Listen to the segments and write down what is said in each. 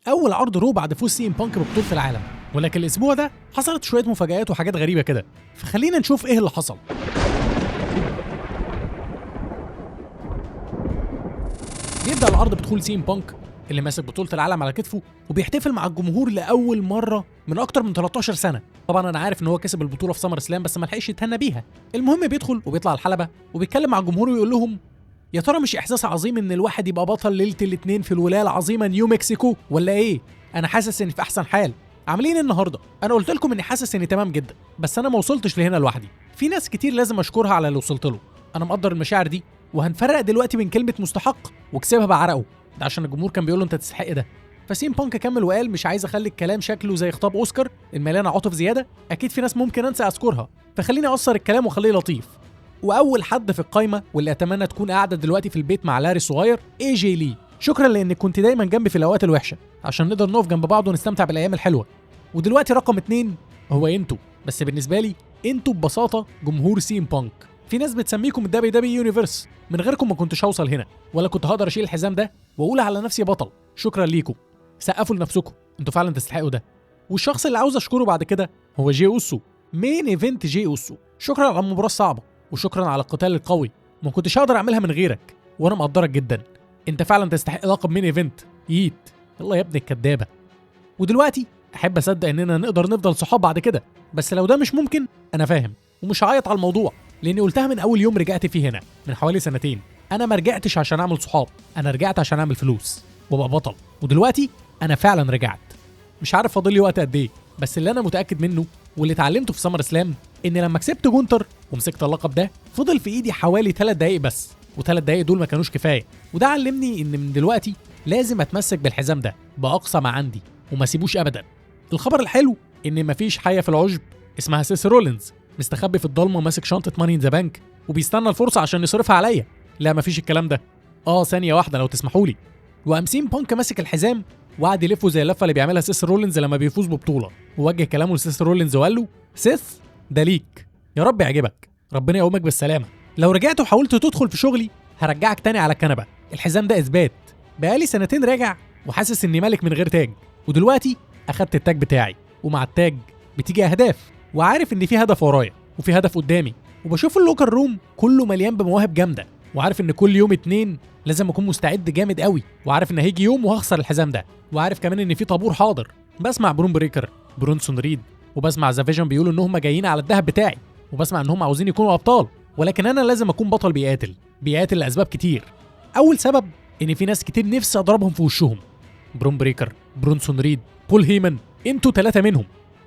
اول عرض Raw بعد فوز سي ام بانك ببطولة العالم، ولكن الاسبوع ده حصلت شوية مفاجآت وحاجات غريبة كده، فخلينا نشوف ايه اللي حصل. بيبدا العرض بدخول سي ام بانك اللي ماسك بطوله العالم على كتفه وبيحتفل مع الجمهور لاول مرة من اكتر من 13 سنة. طبعا انا عارف ان هو كسب البطولة في سمر سلام بس ما لحقش يتهنى بيها. المهم بيدخل وبيطلع الحلبة وبيتكلم مع الجمهور ويقول لهم يا ترى مش احساس عظيم ان الواحد يبقى بطل ليلة الاثنين في الولاية العظيمة نيو مكسيكو ولا ايه؟ انا حاسس اني في احسن حال. عاملين إيه النهارده؟ انا قلت لكم اني حاسس اني تمام جدا، بس انا ما وصلتش لهنا لوحدي، في ناس كتير لازم اشكرها على اللي وصلت له. انا مقدر المشاعر دي، وهنفرق دلوقتي بين كلمة مستحق وكسبها بعرقه، ده عشان الجمهور كان بيقول له انت تستحق ده. فسيم بانك كمل وقال مش عايز اخلي الكلام شكله زي خطاب اوسكار المليان عاطف زيادة، اكيد في ناس ممكن انسى اذكرها، فخليني اقصر الكلام واخليه لطيف. واول حد في القايمة واللي اتمنى تكون قاعدة دلوقتي في البيت مع لاري الصغير اي جي لي، شكرا لانك كنت دايما جنبي في الاوقات الوحشة عشان نقدر نقف جنب بعض ونستمتع بالايام الحلوة. ودلوقتي رقم 2 هو انتوا، بس بالنسبة لي انتوا ببساطة جمهور سي ام بانك. في ناس بتسميكم ال WWE Universe، من غيركم ما كنتش هوصل هنا ولا كنت هقدر اشيل الحزام ده واقول على نفسي بطل. شكرا ليكم، سقفوا لنفسكم، انتوا فعلا تستحقوا ده. والشخص اللي عاوز اشكره بعد كده هو جي اوسو، main event جي اوسو. شكرا على المباراة الصعبة وشكرا على القتال القوي، ما كنتش هقدر اعملها من غيرك وانا مقدرك جدا، انت فعلا تستحق لقب main event. yeet يلا يا ابن الكدابه. ودلوقتي احب اصدق اننا نقدر نفضل صحاب بعد كده، بس لو ده مش ممكن انا فاهم ومش هعيط على الموضوع، لاني قلتها من اول يوم رجعت فيه هنا من حوالي سنتين. انا ما رجعتش عشان اعمل صحاب، انا رجعت عشان اعمل فلوس وابقى بطل، ودلوقتي انا فعلا رجعت. مش عارف فاضل لي وقت قد ايه، بس اللي انا متاكد منه واللي اتعلمته في سمر سلام ان لما كسبت جونتر ومسكت اللقب ده فضل في ايدي حوالي 3 دقايق بس، و3 دقايق دول ما كانوش كفاية، وده علمني ان من دلوقتي لازم اتمسك بالحزام ده باقصى ما عندي وما سيبوش ابدا. الخبر الحلو ان مفيش حيه في العشب اسمها سيس رولينز مستخبي في الضلمة ماسك شنطه Money in the Bank وبيستنى الفرصة عشان يصرفها عليا، لا مفيش الكلام ده. ثانية واحدة لو تسمحوا لي. وقام سيم بانك ماسك الحزام وقعد يلفه زي اللفة اللي بيعملها سيس رولينز لما بيفوز ببطولة، ووجه كلامه لسيس رولينز وقال له سيس ده ليك، يا رب يعجبك، ربنا يقومك بالسلامة، لو رجعت وحاولت تدخل في شغلي هرجعك تاني على الكنبة، الحزام ده اثبات، بقالي سنتين راجع وحاسس اني ملك من غير تاج، ودلوقتي اخدت التاج بتاعي، ومع التاج بتيجي اهداف، وعارف ان في هدف ورايا وفي هدف قدامي، وبشوف ال locker room كله مليان بمواهب جامدة، وعارف ان كل يوم 2 لازم اكون مستعد جامد قوي، وعارف ان هيجي يوم وهخسر الحزام ده، وعارف كمان ان في طابور حاضر. بسمع برون بريكر، برونسون ريد، وبسمع The Vision بيقولوا ان هم جايين على الذهب بتاعي، وبسمع ان هم عاوزين يكونوا ابطال، ولكن انا لازم اكون بطل بيقاتل، بيقاتل لاسباب كتير. اول سبب ان في ناس كتير نفسي اضربهم في وشهم، برون بريكر، برونسون ريد، بول هيمن، انتوا 3 منهم،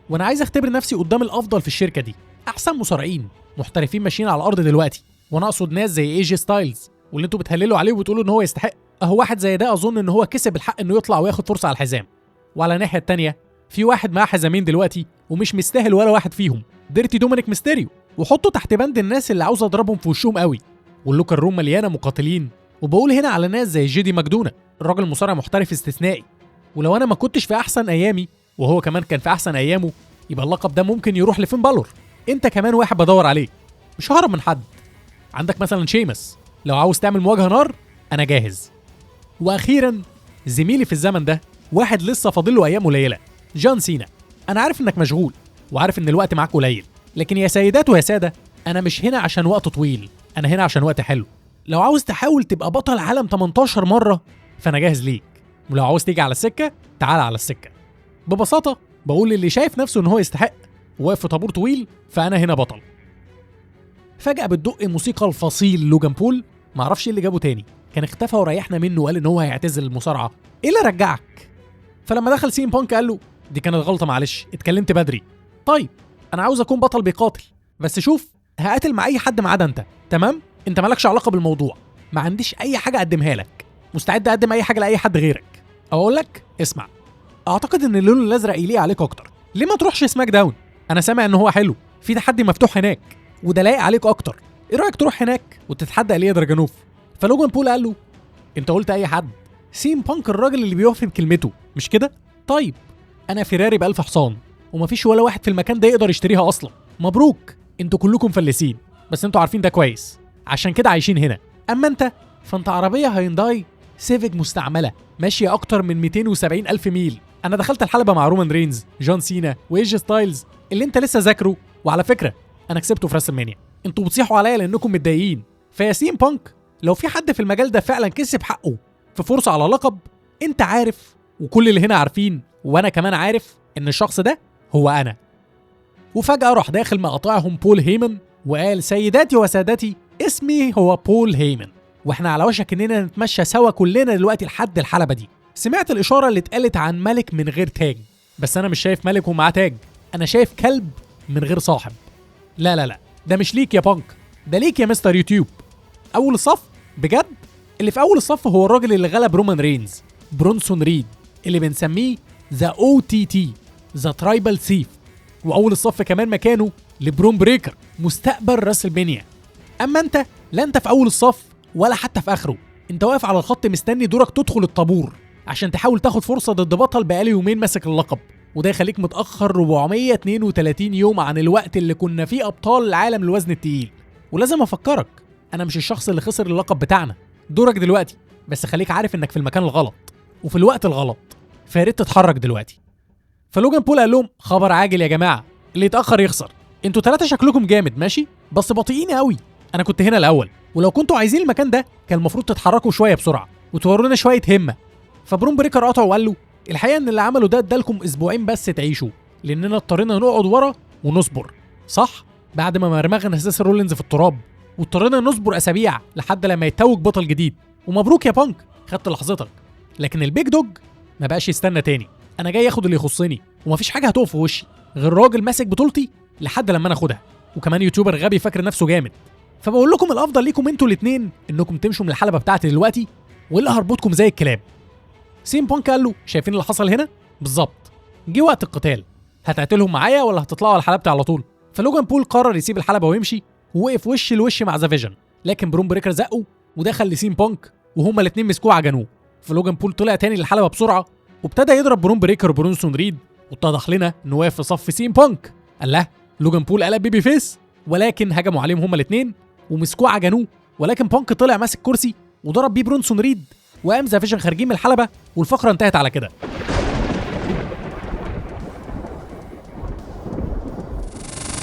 وانا عايز اختبر نفسي قدام الافضل في الشركة دي، احسن مصارعين محترفين ماشيين على الارض دلوقتي، وانا اقصد ناس زي اي جي ستايلز واللي انتوا بتهللوا عليه وبتقولوا ان هو يستحق، اهو واحد زي ده اظن ان هو كسب الحق انه يطلع وياخد فرصة على الحزام. وعلى الناحية الثانية في واحد معاه حزامين دلوقتي ومش مستاهل ولا واحد فيهم، ديرتي دومينيك ميستيريو، وحطه تحت بند الناس اللي عاوز اضربهم في وشهم قوي. وال locker room مليانة مقاتلين، وبقول هنا على ناس زي جيدي ماكدونا، الراجل مصارع محترف استثنائي، ولو انا ما كنتش في احسن ايامي وهو كمان كان في احسن ايامه يبقى اللقب ده ممكن يروح لفين بالور. انت كمان واحد بدور عليه، مش ههرب من حد. عندك مثلا شيمس، لو عاوز تعمل مواجهة نار انا جاهز. واخيرا زميلي في الزمن ده واحد لسه فاضل له ايام قليله، جون سينا. انا عارف انك مشغول وعارف ان الوقت معاك قليل، لكن يا سيدات ويا ساده انا مش هنا عشان وقت طويل، انا هنا عشان وقت حلو. لو عاوز تحاول تبقى بطل عالم 18 مرة فانا جاهز ليك، ولو عاوز تيجي على السكة تعال على السكة. ببساطة بقول للي شايف نفسه ان هو يستحق وواقف في طابور طويل فانا هنا بطل. فجأة بتدق موسيقى الفصيل لوجان بول، معرفش ايه اللي جابه تاني، كان اختفى وريحنا منه وقال ان هو هيعتزل المصارعة، ايه اللي رجعك؟ فلما دخل سيم بانك قال له دي كانت غلطة معلش اتكلمت بدري، طيب انا عاوز اكون بطل بيقاتل، بس شوف هقاتل مع اي حد ما عدا انت، تمام؟ انت مالكش علاقة بالموضوع، ما عنديش اي حاجة اقدمها لك، مستعد اقدم اي حاجة لاي حد غيرك. او اقول لك اسمع، اعتقد ان اللون الازرق يليق عليك اكتر، ليه ما تروحش سماك داون؟ انا سامع ان هو حلو، في تحدي مفتوح هناك وده لايق عليك اكتر، ايه رايك تروح هناك وتتحدى اليا دراجانوف؟ فلوجان بول قال له انت قلت اي حد، سيم بانك الراجل اللي بيوفي بكلمته مش كده؟ طيب انا فيراري ب1000 حصان ومفيش ولا واحد في المكان ده يقدر يشتريها اصلا، مبروك انتوا كلكم فلسين، بس انتوا عارفين ده كويس عشان كده عايشين هنا. اما انت فانت عربية هيونداي سيفيك مستعملة ماشية اكتر من 270 الف ميل. انا دخلت الحلبة مع رومان رينز، جون سينا، وايجي ستايلز اللي انت لسه ذاكره، وعلى فكرة انا كسبته في راسلمانيا. انتوا بتصيحوا عليا لانكم متضايقين. فيا سيم بانك، لو في حد في المجال ده فعلا كسب حقه في فرصة على لقب، انت عارف وكل اللي هنا عارفين وانا كمان عارف ان الشخص ده هو انا. وفجأة راح داخل مقاطعهم بول هيمن وقال سيداتي وسادتي، اسمي هو بول هيمن، واحنا على وشك اننا نتمشى سوا كلنا دلوقتي لحد الحلبة دي. سمعت الإشارة اللي اتقالت عن ملك من غير تاج، بس أنا مش شايف ملك ومعاه تاج، أنا شايف كلب من غير صاحب. لا لا لا، ده مش ليك يا بانك، ده ليك يا مستر يوتيوب. أول الصف بجد، اللي في أول الصف هو الراجل اللي غلب رومان رينز، برونسون ريد، اللي بنسميه the OTT، the Tribal Chief. وأول الصف كمان مكانه لبرون بريكر، مستقبل راسلمانيا. أما أنت، لا أنت في أول الصف ولا حتى في آخره، أنت واقف على الخط مستني دورك تدخل الطابور عشان تحاول تاخد فرصة ضد بطل بقاله يومين ماسك اللقب، وده يخليك متأخر 432 يوم عن الوقت اللي كنا فيه أبطال العالم للوزن التقيل. ولازم أفكرك، أنا مش الشخص اللي خسر اللقب بتاعنا، دورك دلوقتي، بس خليك عارف إنك في المكان الغلط وفي الوقت الغلط، فياريت تتحرك دلوقتي. فلوجان بول قال لهم خبر عاجل يا جماعة، اللي يتأخر يخسر. انتوا 3 شكلكم جامد ماشي، بس بطيئين قوي. أنا كنت هنا الأول، ولو كنتوا عايزين المكان ده كان المفروض تتحركوا شوية بسرعة وتورونا شوية همة. فبرون بريكر قطعه وقال له الحقيقة إن اللي عمله ده ادالكم أسبوعين بس تعيشوا، لأننا اضطرينا نقعد ورا ونصبر، صح؟ بعد ما مرمغنا سيس رولينز في التراب، واضطرينا نصبر أسابيع لحد لما يتوج بطل جديد. ومبروك يا بانك، خدت لحظتك. لكن ال Big Dog ما بقاش يستنى تاني، أنا جاي آخد اللي يخصني، ومفيش حاجة هتقف في وشي غير راجل ماسك بطولتي لحد لما أنا آخدها، وكمان YouTuber غبي فاكر نفسه جامد. فبقول لكم الأفضل ليكم انتوا الاتنين إنكم تمشوا من الحلبة بتاعتي دلوقتي، وإلا هربطكم زي الكلاب. سيم بانك قال له شايفين اللي حصل هنا؟ بالظبط، جه وقت القتال، هتقتلهم معايا ولا هتطلعوا على حلبتي على طول؟ فلوجان بول قرر يسيب الحلبة ويمشي، ووقف وش لوش مع The Vision، لكن برون بريكر زقه ودخل لسيم بانك، وهما الاتنين مسكوه عجنوه. فلوجان بول طلع تاني للحلبة بسرعة وابتدى يضرب برون بريكر وبرونسون ريد، واتضح لنا انه واقف في صف سيم بانك. قال له لوجان بول قلب babyface، ولكن هجموا عليهم هما الاتنين ومسكوه عجنوه، ولكن بانك طلع ماسك كرسي وضرب بيه برونسون ريد، وقام The Vision خارجين من الحلبة، والفقرة انتهت على كده.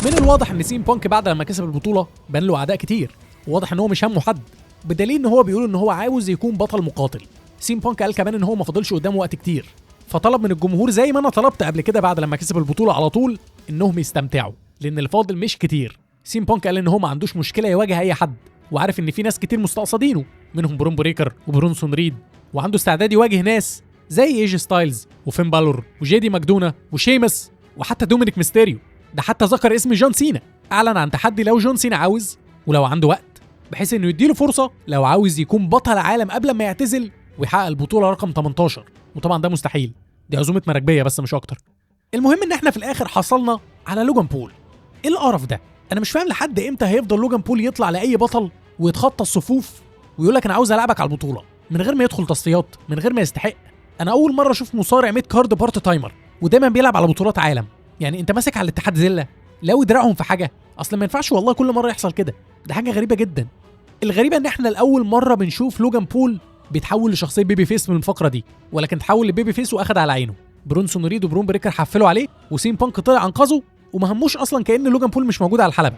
من الواضح ان سيم بانك بعد لما كسب البطولة بان له اعداء كتير، وواضح ان هو مش همه حد، بدليل ان هو بيقول ان هو عاوز يكون بطل مقاتل. سيم بانك قال كمان ان هو ما فاضلش قدامه وقت كتير، فطلب من الجمهور زي ما انا طلبت قبل كده بعد لما كسب البطولة على طول انهم يستمتعوا، لان اللي فاضل مش كتير. سيم بانك قال ان هو ما عندوش مشكلة يواجه اي حد، وعارف ان في ناس كتير مستقصدينه، منهم برون بريكر وبرونسون ريد، وعنده استعداد يواجه ناس زي ايجي ستايلز وفين بالور وجيدي ماكدونا وشيمس وحتى دومينيك ميستيريو. ده حتى ذكر اسم جون سينا، اعلن عن تحدي لو جون سينا عاوز ولو عنده وقت، بحيث انه يديله فرصة لو عاوز يكون بطل عالم قبل ما يعتزل ويحقق البطولة رقم 18، وطبعا ده مستحيل، دي عزومة مراكبيه بس مش اكتر. المهم ان احنا في الاخر حصلنا على لوجان بول. ايه القرف ده؟ انا مش فاهم لحد امتى هيفضل لوجان بول يطلع لاي بطل ويتخطى الصفوف ويقول لك انا عاوز العبك على البطولة من غير ما يدخل تصفيات، من غير ما يستحق. انا اول مرة اشوف مصارع mid card part timer ودايما بيلعب على بطولات عالم. يعني انت ماسك على الاتحاد زلة لو دراعهم في حاجة، اصل ما ينفعش والله كل مرة يحصل كده، ده حاجة غريبة جدا. الغريبة ان احنا لاول مرة بنشوف لوجان بول بيتحول لشخصية babyface من الفقرة دي، ولكن تحول ل babyface واخد على عينه. برونسون ريد وبرون بريكر حفلوا عليه، وسيم بانك طلع انقذه وما هموش اصلا كأن لوجان بول مش موجود على الحلبة.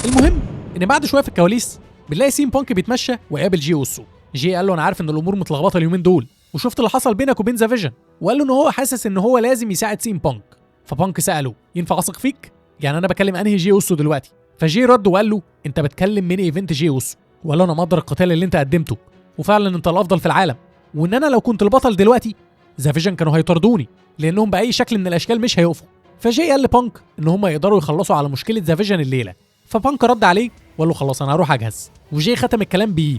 المهم ان بعد شوية في الكواليس بنلاقي سيم بانك بيتمشى وقابل جي اوسو. جي قال له انا عارف ان الامور متلخبطه اليومين دول، وشفت اللي حصل بينك وبين The Vision، وقال له ان هو حاسس ان هو لازم يساعد سيم بانك. فبانك ساله ينفع اثق فيك؟ يعني انا بكلم انهي جي اوسو دلوقتي؟ فجي رد وقال له انت بتكلم main event جي اوسو، وقال له انا مقدر القتال اللي انت قدمته، وفعلا انت الافضل في العالم، وان انا لو كنت البطل دلوقتي The Vision كانوا هيطردوني لانهم باي شكل من الاشكال مش هيقفوا. فجي قال لبانك ان هم يقدروا يخلصوا على مشكلة The Vision الليلة. فبانك رد عليه وقال له خلاص انا هروح اجهز، وجي ختم الكلام بيه.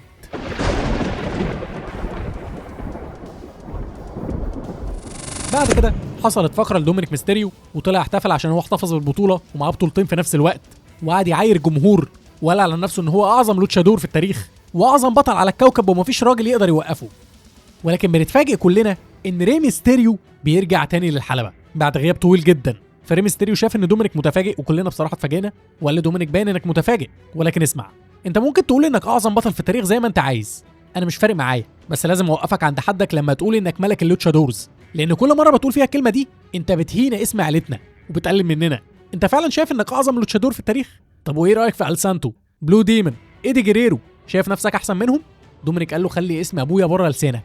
بعد كده حصلت فقره لدومينيك ميستيريو، وطلع احتفل عشان هو احتفظ بالبطولة ومعاه بطولتين في نفس الوقت، وقعد يعاير الجمهور وقال على نفسه ان هو اعظم luchador في التاريخ واعظم بطل على الكوكب ومفيش راجل يقدر يوقفه. ولكن بنتفاجئ كلنا ان ري ميستيريو بيرجع تاني للحلبه بعد غياب طويل جدا. فري ميستيريو شاف ان دومينيك متفاجئ، وكلنا بصراحة اتفاجئنا، وقال لدومينيك باين انك متفاجئ، ولكن اسمع، انت ممكن تقول انك اعظم بطل في التاريخ زي ما انت عايز، انا مش فارق معايا، بس لازم اوقفك عند حدك لما تقول انك ملك ال luchadores، لان كل مرة بتقول فيها الكلمة دي انت بتهين اسم عيلتنا وبتقلل مننا. انت فعلا شايف انك اعظم luchador في التاريخ؟ طب وايه رايك في السانتو، بلو ديمون، ايدي جريرو، شايف نفسك احسن منهم؟ دومينيك قال له خلي اسم ابويا بره لسانك،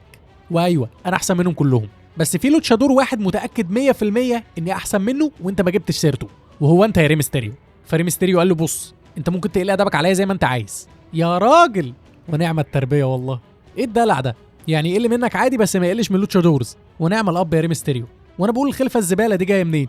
وايوة انا احسن منهم كلهم، بس في luchador واحد متاكد 100% اني احسن منه وانت ما جبتش سيرته، وهو انت يا ري ميستيريو. فري ميستيريو قال له بص، انت ممكن تقل ادبك عليا زي ما انت عايز يا راجل، ونعم التربية والله، ايه الدلع ده؟ يعني يقل منك عادي بس ما يقلش من luchadores، ونعم الاب يا ري ميستيريو، وانا بقول الخلفة الزبالة دي جاية منين؟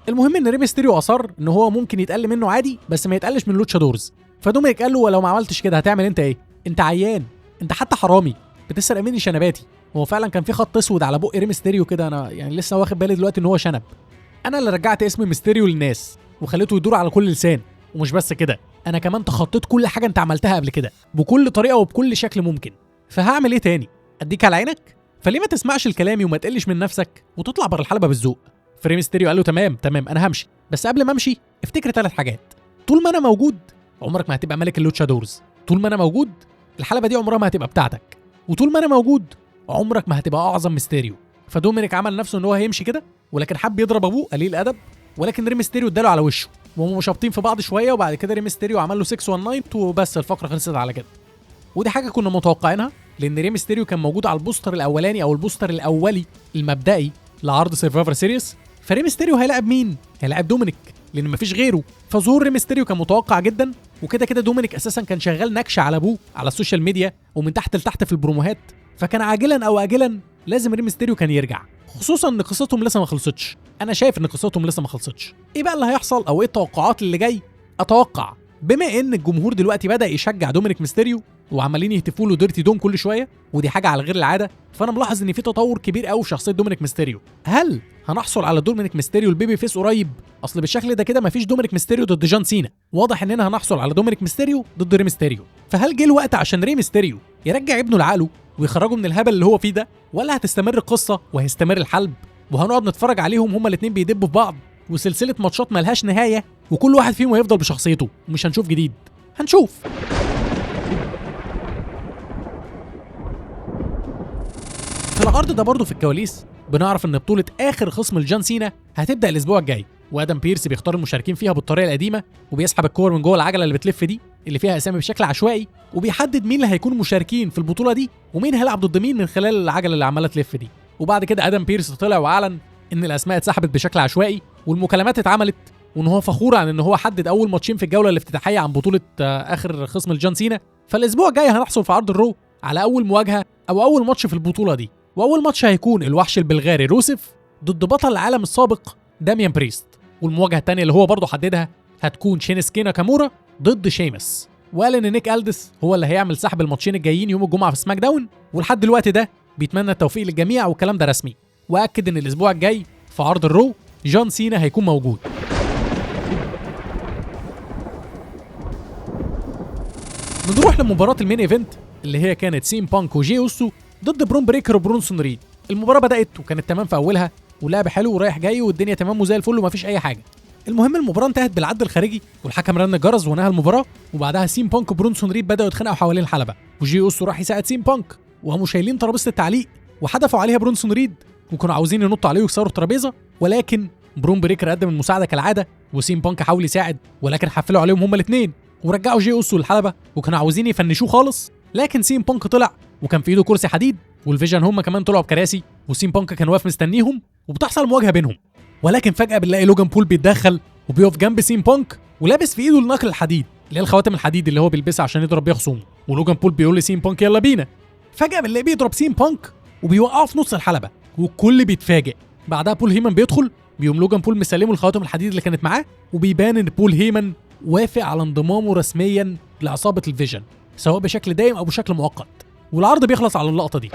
المهم ان ري ميستيريو اصر ان هو ممكن يتقل منه عادي بس ما يتقلش من luchadores. فدومينيك قال له ولو ما عملتش كده هتعمل انت ايه؟ انت عيان، انت حتى حرامي، بتسرق مني شنباتي. هو فعلا كان في خط اسود على بق ري ميستيريو كده، انا يعني لسه واخد بالي دلوقتي ان هو شنب. انا اللي رجعت اسم ميستيريو للناس وخليته يدور على كل لسان، ومش بس كده، انا كمان تخطيت كل حاجة انت عملتها قبل كده بكل طريقه وبكل شكل ممكن، فهعمل ايه تاني؟ اديك على عينك؟ فليه ما تسمعش لكلامي وما تقلش من نفسك وتطلع بره الحلبة بالذوق؟ فري ميستيريو قال له تمام تمام انا همشي، بس قبل ما امشي افتكر 3 حاجات. طول ما انا موجود عمرك ما هتبقى ملك ال luchadores، طول ما انا موجود الحلبة دي عمرها ما هتبقى بتاعتك، وطول ما انا موجود عمرك ما هتبقى اعظم ميستيريو. فدومينيك عمل نفسه ان هو هيمشي كده، ولكن حب يضرب ابوه قليل ادب، ولكن ري ميستيريو اداله على وشه، وهم شابطين في بعض شوية، وبعد كده ري ميستيريو عمل له 619 وبس، الفقرة خلصت على كده. ودي حاجة كنا متوقعينها، لان ري ميستيريو كان موجود على ال poster الاولاني او ال poster الاولي المبدئي لعرض Survivor Series. فري ميستيريو هيلاعب مين؟ هيلاعب دومينيك، لان مفيش غيره. فظهور ري ميستيريو كان متوقع جدا، وكده كده دومينيك اساسا كان شغال نكشه على ابوه على ال social media ومن تحت لتحت في البروموهات، فكان عاجلا او اجلا لازم ري ميستيريو كان يرجع، خصوصا ان قصتهم لسه ما خلصتش. انا شايف ان قصتهم لسه ما خلصتش. ايه بقى اللي هيحصل او ايه التوقعات اللي جاي؟ اتوقع بما ان الجمهور دلوقتي بدا يشجع دومينيك ميستيريو وعمالين يهتفوا له Dirty Dom كل شوية، ودي حاجة على غير العادة، فانا ملاحظ ان في تطور كبير قوي في شخصية دومينيك ميستيريو. هل هنحصل على دومينيك ميستيريو ال babyface قريب؟ اصل بالشكل ده كده مفيش دومينيك ميستيريو ضد جون سينا، واضح اننا هنحصل على دومينيك ميستيريو ضد ري ميستيريو. فهل جه الوقت عشان ري ميستيريو يرجع ابنه لعقله ويخرجه من الهبل اللي هو فيه ده، ولا هتستمر القصة وهيستمر الحلب وهنقعد نتفرج عليهم هما الاثنين بيدبوا في بعض وسلسلة ماتشات ملهاش نهاية وكل واحد فيهم هيفضل بشخصيته ومش هنشوف جديد؟ هنشوف. في العرض ده برضه في الكواليس بنعرف ان بطولة اخر خصم لجون سينا هتبدأ الاسبوع الجاي، وادم بيرس بيختار المشاركين فيها بالطريقة القديمة، وبيسحب الكور من جوه العجلة اللي بتلف دي اللي فيها اسامي بشكل عشوائي، وبيحدد مين اللي هيكون مشاركين في البطولة دي ومين هيلعب ضد مين من خلال العجلة اللي عمالة تلف دي. وبعد كده ادم بيرس طلع واعلن ان الاسماء اتسحبت بشكل عشوائي والمكالمات اتعملت، وان هو فخور عن ان هو حدد اول ماتشين في الجولة الافتتاحية عن بطولة اخر خصم لجون سينا. فالاسبوع الجاي هنحصل في عرض ال Raw على اول مواجهة او اول ماتش في البطولة دي، واول ماتش هيكون الوحش البلغاري روسيف ضد بطل العالم السابق داميان بريست، والمواجهة الثانية اللي هو برضه حددها هتكون شينسكي ناكامورا ضد شيمس. وقال ان نيك الدس هو اللي هيعمل سحب الماتشين الجايين يوم الجمعة في SmackDown، ولحد دلوقتي ده بيتمنى التوفيق للجميع والكلام ده رسمي. واكد ان الاسبوع الجاي في عرض ال Raw جون سينا هيكون موجود. بنروح لمباراة ال main event اللي هي كانت سيم بانك وجي اوسو ضد برون بريكر وبرونسون ريد. المباراة بدأت وكانت تمام في أولها، ولعب حلو ورايح جاي والدنيا تمام وزي الفل ومفيش أي حاجة. المهم المباراة انتهت بالعد الخارجي والحكم رن الجرس ونهى المباراة، وبعدها سيم بانك وبرونسون ريد بدأوا يتخانقوا حوالين الحلبة، وجي اوسو راح يساعد سيم بانك وقاموا شايلين ترابيزة التعليق وحدفوا عليها برونسون ريد وكانوا عاوزين ينطوا عليه ويكسروا الترابيزة، ولكن برون بريكر قدم المساعدة كالعادة وسيم بانك حاول يساعد ولكن حفلوا عليهم هما الاثنين ورجعوا جي اوسو للحلبة وكانوا عاوزين يفنشوه خالص، لكن سيم بانك طلع وكان في ايده كرسي حديد، وال Vision هم كمان طلعوا بكراسي وسيم بانك كان واقف مستنيهم وبتحصل مواجهة بينهم. ولكن فجاة بنلاقي لوجان بول بيتدخل وبيقف جنب سيم بانك ولابس في ايده النقل الحديد اللي هي الخواتم الحديد اللي هو بيلبسها عشان يضرب بيها خصومه، ولوجان بول بيقول لسيم بانك يلا بينا. فجاة بنلاقيه بيضرب سيم بانك وبيوقعه في نص الحلبة والكل بيتفاجئ. بعدها بول هيمان بيدخل، بيقوم لوجان بول مسلمة الخواتم الحديد اللي كانت معاه، وبيبان ان بول هيمان وافق على انضمامه رسميا لعصابه ال Vision سواء بشكل دائم او بشكل مؤقت. والعرض بيخلص على اللقطة دي.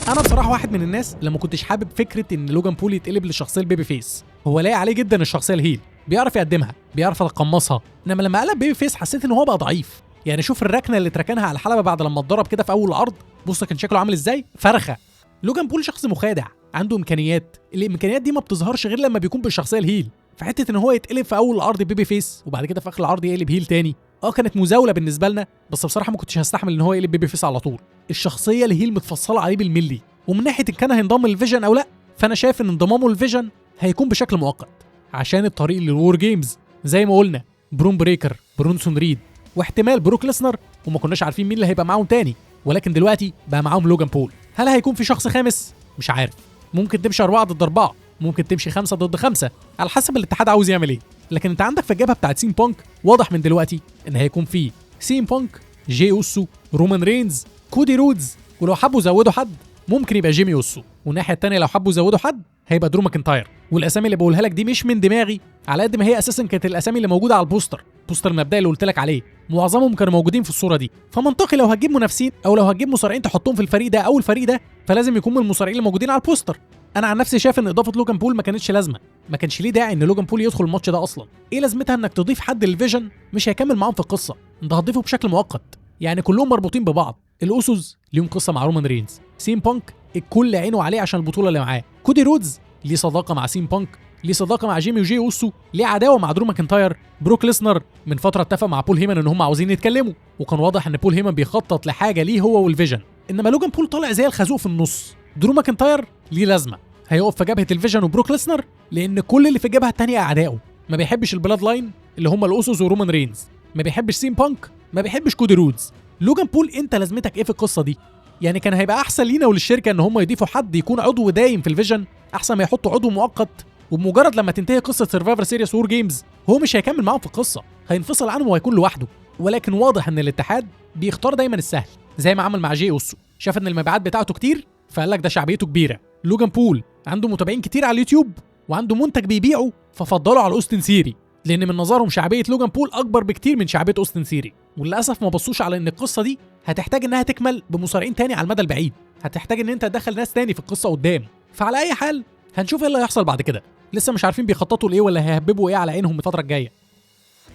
انا بصراحة واحد من الناس لما كنتش حابب فكرة ان لوجان بول يتقلب للشخصية ال babyface، هو لايق عليه جدا الشخصية ال heel، بيعرف يقدمها، بيعرف يتقمصها، انما لما قلب babyface حسيت ان هو بقى ضعيف. يعني شوف الركنه اللي اتركنها على الحلبة بعد لما اتضرب كده في اول العرض، بص كان شكله عامل ازاي، فرخة. لوجان بول شخص مخادع، عنده امكانيات، الامكانيات دي ما بتظهرش غير لما بيكون بالشخصية ال heel. فحته ان هو يتقلب في اول العرض babyface وبعد كده في اخر العرض يقلب heel تاني، كانت مزاولة بالنسبة لنا، بس بصراحة ما كنتش هستحمل ان هو يقلب babyface على طول. الشخصية ال heel متفصلة عليه بالملي. ومن ناحية ان كان هينضم لل Vision او لا، فانا شايف ان انضمامه لل Vision هيكون بشكل مؤقت عشان الطريق لل WarGames، زي ما قلنا برون بريكر، برونسون ريد، واحتمال بروك ليسنر، وما كناش عارفين مين اللي هيبقى معاهم تاني، ولكن دلوقتي بقى معاهم لوجان بول. هل هيكون في شخص خامس؟ مش عارف. ممكن تمشي 4 ضد 4، ممكن تمشي 5 ضد 5، على حسب الاتحاد عاوز يعمل ايه. لكن انت عندك في الجبهة بتاعت سيم بانك واضح من دلوقتي ان هيكون في سيم بانك، جي اوسو، رومان رينز، كودي رودز، ولو حبوا يزودوا حد ممكن يبقى جيمي اوسو، والناحية الثانية لو حبوا يزودوا حد هيبقى درو ماكنتاير. والاسامي اللي بقولها لك دي مش من دماغي، على قد ما هي اساسا كانت الاسامي اللي موجودة على ال poster، poster المبدئي اللي قلت لك عليه، معظمهم كانوا موجودين في الصورة دي. فمنطقي لو هتجيب منافسين او لو هتجيب مصارعين تحطهم في الفريق ده او الفريق ده، فلازم يكون من المصارعين اللي موجودين على ال poster. انا عن نفسي شايف ان اضافه لوجان بول ما كانتش لازمه، ما كانش ليه داعي ان لوجان بول يدخل الماتش ده اصلا. ايه لازمتها انك تضيف حد لل Vision مش هيكمل معاهم في القصة؟ انت هتضيفه بشكل مؤقت، يعني كلهم مربوطين ببعض. الاوسوس ليهم قصة مع رومان رينز، سيم بانك الكل عينه عليه عشان البطولة اللي معاه، كودي رودز ليه صداقه مع سيم بانك، ليه صداقه مع جيمي وجي اوسو، ليه عداوة مع درو ماكنتاير. بروك ليسنر من فترة اتفق مع بول هيمان ان هم عاوزين يتكلموا، وكان واضح ان بول هيمان بيخطط لحاجة ليه هو وال Vision. انما لوجان بول طالع زي الخازوق في النص. درو ماكنتاير ليه لازمه، هيقف في جبهة ال Vision وبروك ليسنر، لان كل اللي في الجبهة الثانية اعدائه. ما بيحبش ال Bloodline اللي هم الاوسوس ورومان رينز، ما بيحبش سيم بانك، ما بيحبش كودي رودز. لوجان بول انت لازمتك ايه في القصة دي؟ يعني كان هيبقى احسن لينا وللشركه ان هم يضيفوا حد يكون عضو دايم في ال Vision، احسن ما يحطوا عضو مؤقت، وبمجرد لما تنتهي قصة Survivor Series WarGames هو مش هيكمل معاهم في القصة، هينفصل عنهم وهيكون لوحده. ولكن واضح ان الاتحاد بيختار دايما السهل، زي ما عمل مع جي اوسو، شاف ان المبيعات بتاعته كتير فقال لك ده شعبيته كبيرة. لوجان بول عنده متابعين كتير على اليوتيوب وعنده منتج بيبيعه، ففضلوا على اوستن سيري، لان من نظرهم شعبية لوجان بول اكبر بكتير من شعبية اوستن سيري. وللاسف ما بصوش على ان القصة دي هتحتاج انها تكمل بمصارعين تاني على المدى البعيد، هتحتاج ان انت تدخل ناس تاني في القصة قدام. فعلى اي حال هنشوف ايه اللي هيحصل بعد كده، لسه مش عارفين بيخططوا لايه ولا هيهببوا ايه على عينهم الفترة الجاية.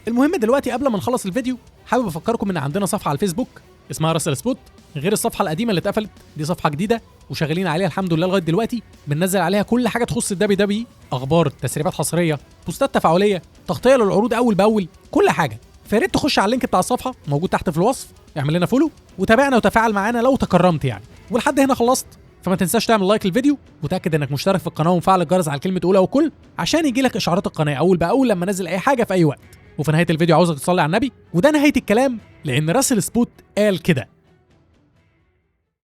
المهم دلوقتي قبل ما نخلص الفيديو حابب افكركم ان عندنا صفحة على الفيسبوك اسمها راسل سبوت، غير الصفحة القديمة اللي اتقفلت، دي صفحة جديدة وشغالين عليها الحمد لله لغاية دلوقتي. بننزل عليها كل حاجة تخص ال WWE، اخبار، تسريبات حصرية، بوستات تفاعلية، تغطيه للعروض اول باول، كل حاجة. فياريت تخش على ال link بتاع الصفحة موجود تحت في الوصف، اعمل لنا follow وتابعنا وتفاعل معانا لو تكرمت يعني. ولحد هنا خلصت، فما تنساش تعمل like للفيديو وتاكد انك مشترك في القناة ومفعل الجرس على كلمة اولى وكل عشان يجي لك اشعارات القناة اول باول لما انزل اي حاجة في اي وقت. وفي نهاية الفيديو عاوزك تصلي على النبي، وده نهاية الكلام، لان راسل سبوت قال كده.